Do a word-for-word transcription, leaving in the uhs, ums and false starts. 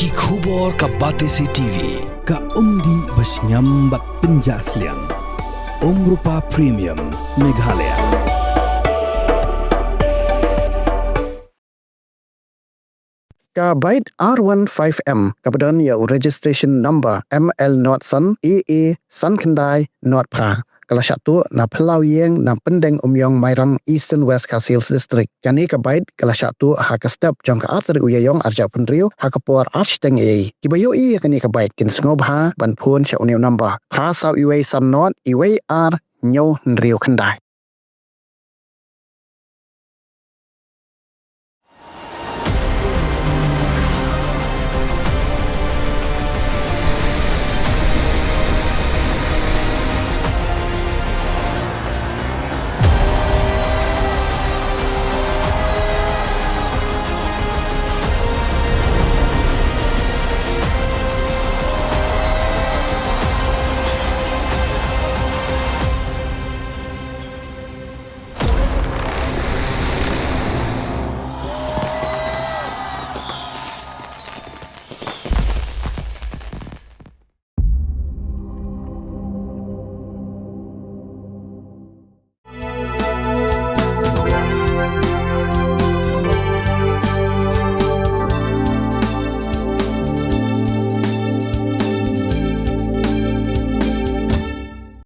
Ki khubor ka Batesi T V, ka umdih ba shngiam bad pynjah sliang. Umrupa Premium, Meghalaya. Ka bike R one five M kaba don ïa u registration number M L not san A A san khyndai not phra ka la shah tuh na Phyllaw Ïeng na Pyndeng Umïong Mairang, Eastern West Khasi Hills District. Kane ka bike ka la shah tuh ha ka step jong ka artylli u Ïaïong arhajar arphew hynriew ha ka por ar shiteng eiei. Kiba ïohi ïa kane ka bike kin sngewbha ban phone sha une u number phra saw iwei san not iwei ar hynñiew hynriew khyndai.